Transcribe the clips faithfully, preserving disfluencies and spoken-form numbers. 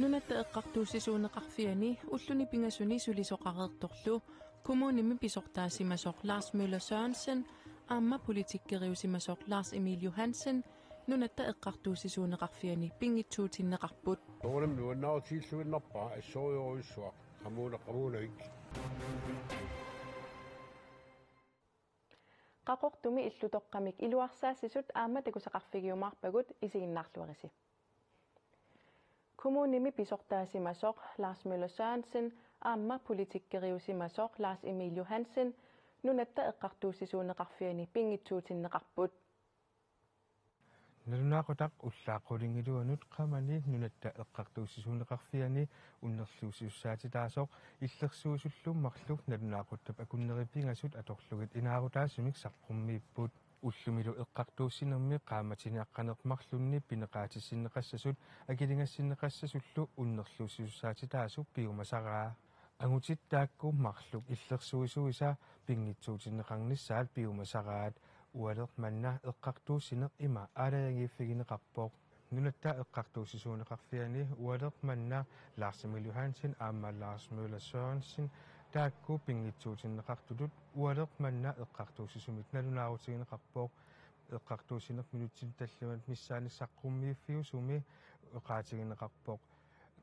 Nunatta Eqqartuussisuuneqarfiani ulluni pingasuni sulisoqareertorlu kommunimi pisortaasimasoq Lars Møller Sørensen aamma politikkeriusimasoq Lars Emil Johansen Nunatta Eqqartuussisuuneqarfiani pinngitsuutinneqarput. Soorunami nuannaarutigilluinnarpara assorujussuaq qamuuna qamuunavik. Qaqortumi illutoqqamik iluarsaassisut aamma takusaqarfigiumaarpagut, isiginnaarluarisi. Kommunimi pisortaasimasoq Lars Møller Sørensen aamma politikkeriusimasoq Lars Emil Johansen Nunatta Eqqartuussisuuneqarfiani pinngitsuutinneqarput. Nalunaaqutaq ullaaq qulingiluanut qamani Nunatta Eqqartuussisuuneqarfiani unnerluussisussaatitaasoq illersuisullu marluk nalunaaquttap akunneri pingasut atorlugit inaarutaasumik saqqummiipput. Ullumilu eqqartuussinermi qaammatini aqqaneq-marlunni pineqaatissinneqassasut akiligassinneqassasullu unnerluussisussaatitaasoq piumasaraa. Angutit taakku marluk illersuisuisa pinngitsuutinneqarnissaat piumasaraat. Ualeq manna eqqartuussineq ima aalajangiiffigineqarpoq. Nunatta Eqqartuussisuuneqarfiani ualeq manna Lars Emil Johansen aamma Lars Møller Sørensen taakku pinngitsuutinneqartutut ualeq manna eqqartuussisumik nalunaarutigineqarpoq. Eqqartuussineq minutsit tallimat missaanni saqqummiiffiusumi oqaatigineqarpoq.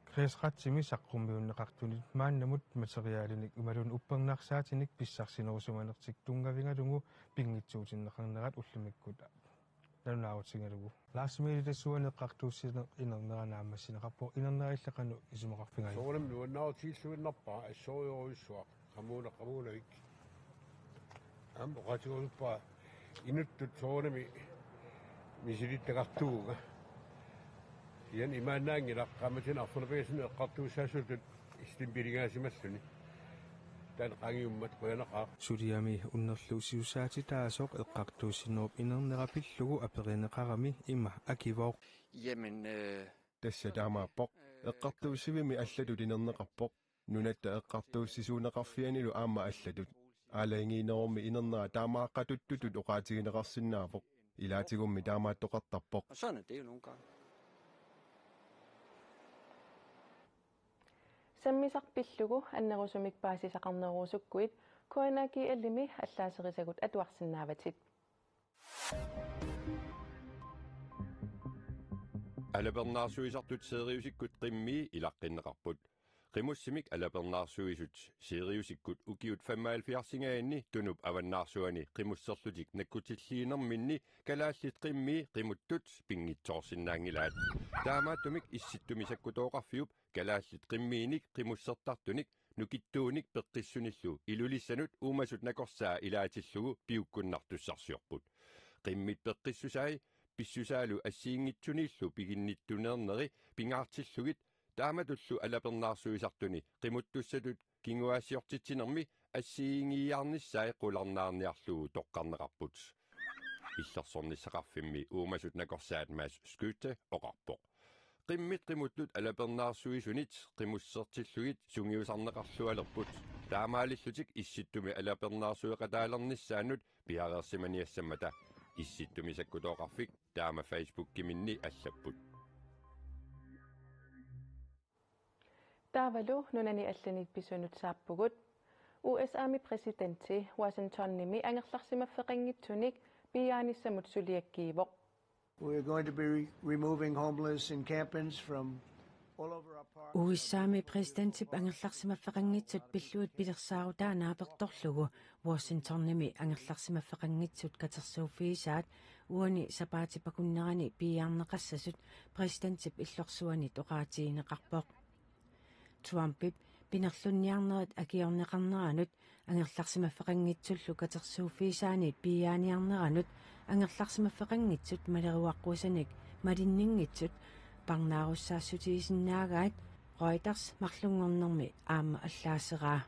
Kredsretsimi saqqummiunneqartunit maannamut materialinik imaluunniit uppernarsaatinik pissarsinerusumanertik tunngavigalugu pinngitsuutinneqarnerat ullumikkut nalunaarutigalugu. Lars Emil, tassuuna eqqartuussineq inernera naammassineqarpoq, inernera illit qanoq isumaqarfigajuk? Soorunami nuannaarutigilluinnarpara assorujussuaq qamuuna qamuunavik. Aamma oqaatigoorusuppara inuttut soorunami misilittagartuuvunga. Kisianni imaannaanngilaq qaammatini arfineq-pingasunut eqqartuussaasutut issittumi pilingaasimasuni. Taanna qaangiummat qujanaqaaq. Suliami unnerluussisussaatitaasoq eqqartuussinerup inernera pillugu aperineqarami ima akivoq. Jamen, øh, Tassa taamaappoq. Eqqartuussivimmi allatut inerneqarpoq. Nunatta Eqqartuussisuuneqarfianilu aamma allatut. Aalajangiinerummi inernera taamaaqqatuttutut oqaatigineqarsinnaavoq. Ilaatigummi taamaattoqartarpoq. Og sådan er det jo nogle gange. Sammisaq pillugu annerusumik paasisaqarnerusukkuit K N A G L-imi allaaserisagut atuarsinnaavatit. Alapernaarsuisartut Siriusikkut qimmii ilaqqinneqarput. Qimussimik alapernaarsuisut Siriusikkut ukiut femoghalvfjerdsingaanni Tunup avannaarsuani qimusserlutik nakkutilliinerminni kalaallit qimmii qimuttut pinngitsoorsinnaanngilaat. Taamaattumik Issittumi Sakkutooqarfiup kalaallit qimmiinik qimussertartunik nukittuunik peqqissunillu Ilulissanut uumasut nakorsaat ilaatillugu piukkunnartussarsiorput. Qimmit peqqissusai pissusaalu assigiinngitsuniillu piginnittuneerneri pingaartillugit taamatullu alapernaarsuisartuni qimuttussatut kinguaassiortitsinermi assigiinngiiaarnissai qularnaarniarlugu toqqarneqarput. Illersornissaqarfimmi uumasut nakorsaat Mads Skytte oqarpoq. Qimmit qimuttut alapernaarsuisunit qimussertillugit sungiusarneqarlualerput. Taamaalillutik Issittumi alapernaarsueqataalernissaannut piareersimaniassammata Issittumi Sakkutooqarfik taama Facebookiminni allapput. Taavalu nunani allani pisunut saappugut. U S A-mi præsidenti Washingtonimi angerlarsimaffeqanngitsunik piiaanissamut suliakkiivoq. We're going to be re-, removing homeless encampments from all over our parks. U S A-mi præsidentip angerlarsimaffeqanngitsut pillugit pilersaarutaa naapertorlugu Washingtonimi angerlarsimaffeqanngitsut katersuuffigisaat uani sapaatip akunnerani piiarneqassasut præsidentip illorsuanit oqaatigineqarpoq. Trumpip pinerlunniarnerit akiorneqarneranut angerlarsimaffeqanngitsullu katersuuffigisaanit piiaaniarneranut angerlarsimaffeqanngitsut maleruaqqusanik malinninngitsut parnaarussaassutigisinnaagaat Reuters marlunngornermi aamma allaaseraa.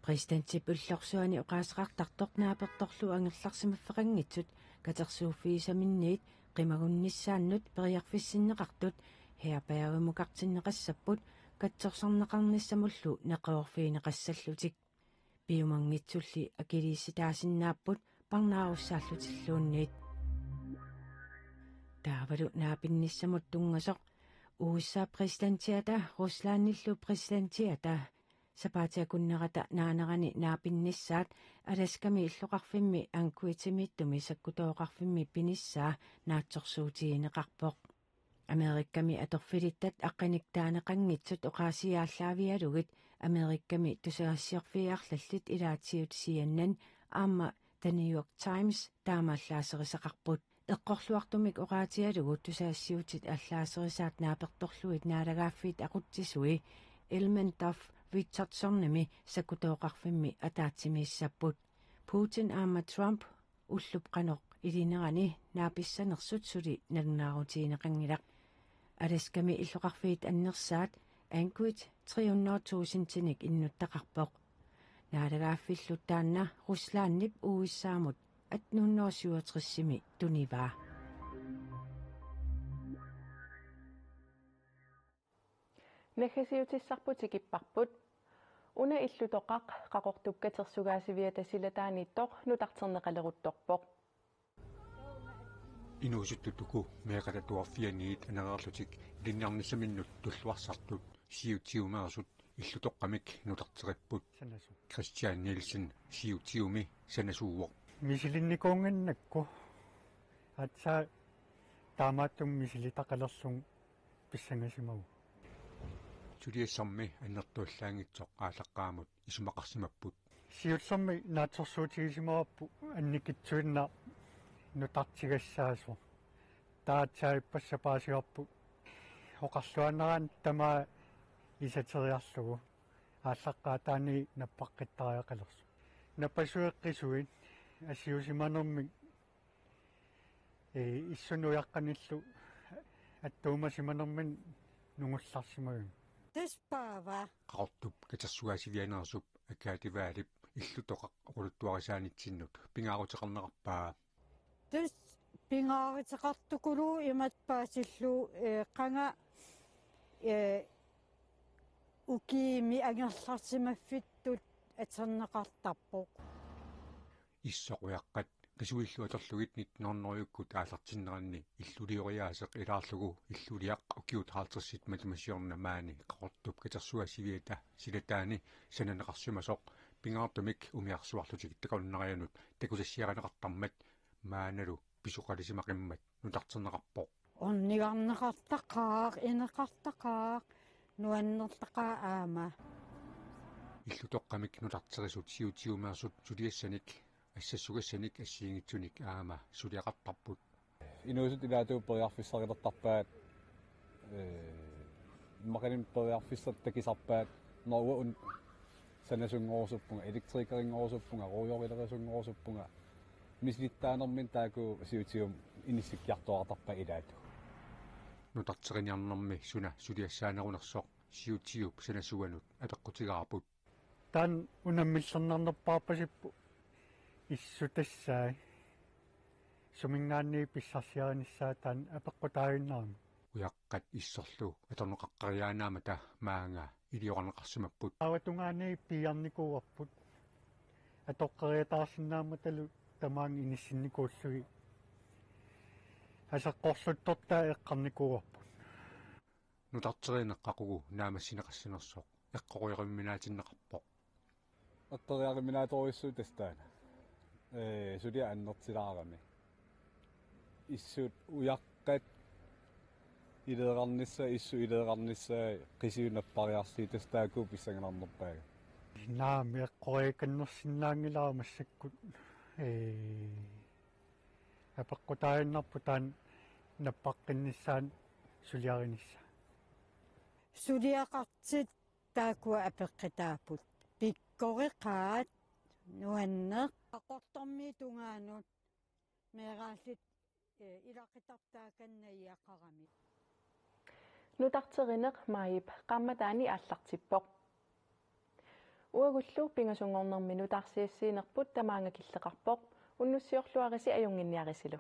Præsidentip illorsuani oqaaseqartartoq naapertorlugu angerlarsimaffeqanngitsut katersuuffigisaminniit qimagunnissaannut periarfissinneqartut herbergimukartinneqassapput katsorsarneqarnissamullu neqeroorfigineqassallutik. Piumanngitsulli akiliissitaasinnaapput parnaarussaallutilluunniit. Taavalu naapinnissamut tunngasoq U S A-p præsidentiata Ruslandillu præsidentiata sapaatip akunnerata naanerani naapinnissaat Alaskami illoqarfimmi Anchorage-imiittumi sakkutooqarfimmi pinissaa naatsorsuutigineqarpoq. Amerikami atorfilittat aqqanik taaneqanngitsut oqaasii aallaavigalugit Amerikami tusagassiorfiit arlallit ilaatigut C N N aamma The New York Times taama allaaserisaqarput. Eqqorluartumik oqaatigalugu tusagassiuutit allaaserisaat naapertorlugit naalagaaffiit aqutsisui Elmendorf Richardsonimi sakkutooqarfimmi ataatsimiissapput. Putin aamma Trump ullup qanoq ilinerani naapissanersut suli nalunaarutigineqanngilaq. Alaskami illoqarfiit annersaat Anchorage tre hundrede tusindinik innuttaqarpoq. Naalagaaffillu taanna Ruslandip U S A-mut atten hundrede syvogtres-imi tunivaa. Naggasiutissarput tikipparput. Una illutoqaq Qaqortup katersugaasiviata silataaniittoq nutarterneqaleruttorpoq. Inuusuttut uku meeqqat atuarfianniit anereerlutik ilinniarnissaminnut tulluarsartut siutsiumeersut illutoqqamik nutarteripput. Sanasu. Christian Nielsen siutsiumi sanasuuvoq. Misilinnikuunnginnakku aatsaat taamaattumik misilitaqalerlugu pissangasimavugut. Suliassarmi annertuallaanngitsoq aallaqqaammut isumaqarsimapput. Siullermik naatsorsuutigisimavarput annikitsuinnaq nutartigassaasoq. Taava aatsaat ippassaq paasivarput oqarluaannaraanni tamaat isateriarlugu aallaqqaataani nappaqqittariaqalersoq. Napasueqqisuit assiusimanermik ee, issunut ujaqqanillu attuumasimanermini nungullarsimagami. Tassa paava. Qaqortup katersugaasivianeersup Agathe Wahlip illutoqaq oqaluttuarisaanitsinnut pingaaruteqarnerarpaa. Tassa pingaaruteqartukuluuvoq imatut paasillugu, ee, qanga, ee, ukiumi angerlarsimaffittut atorneqartarpoq. Issoq ujaqqat qisuillu atorlugit nitten hundrede-ukkut aallartinneranni illulioriaaseq ilaarlugu illuliaq ukiut halvtredsit matuma siorna maani Qaqortup katersugaasiviata silataani sananeqarsimasoq pingaartumik umiarsuarlutik takunnarianut takusassiarineqartarmat maannalu pisoqalisimaqimmat nutarterneqarpoq. Ornigarneqartaqaaq, ineqartaqaaq, nuannertaqaaq aamma. Illutoqqamik nutarterisut siutsiumeersut suliassanik, assassugassanik assigiinngitsunik aamma suliaqartarput. Inuusuttut ilaatigut periarfissarilertarpaat, ee, immaqaluunniit periarfissat takusarpaat, normu una sanasunngorusuppara, elektrikerinngorusuppunga, ruujorilerisunngorusuppara. Misilittaanermini taakku siutsiumi inissikkiartuaartarpaat ilaatigut. Nutarteriniarnermi suna suliassaanerunersoq siutsiup sanasuanut apeqqutigaarput. Taanna unammillernarnerpaarpasippoq issutassaat. Suminngaanniit pissarsiarinissaa taanna apeqqutaaginnarami. Ujaqqat issorlu atorneqaqqeriaannaammata maanga iliorneqarsimapput. Aavatungaani piiarnikuuarput. Atoqqeriataarsinnaammatalu tamaanga inissinnikuullugit. Aseqqorluttortaa eqqarnikuuarput. Nutarterineq qaqugu naammassineqassanersoq eqqoriaruminaatinneqarpoq. Eqqoriaruminaatorujussuuvoq tassa taanna. Ee, suliaq annertilaarami. Issut ujaqqat ileeqarnissaat, issut ileeqarnissaat qisuit nappariarlugit tassa taakku pissanganarnerpaat. Naamik eqqoriakannersinnaanngilara massakkut. Ee, apeqqutaaginnarpoq taanna nappaqqinnissaanut suliarinissaa. Suliaqartut taakkua apeqqutaapput. Pikkoreqaat, nuanneq. Qaqortormiit tungaanut meeraallutik, ee, ilaquttat taakannajaqarami. Nutarterineq maajip qaammataani aallartippoq. Uagullu pingasunngornermi nutaarsiassiinerput tamaanga killeqarpoq, unnussiorluarisi ajunnginniarisilu.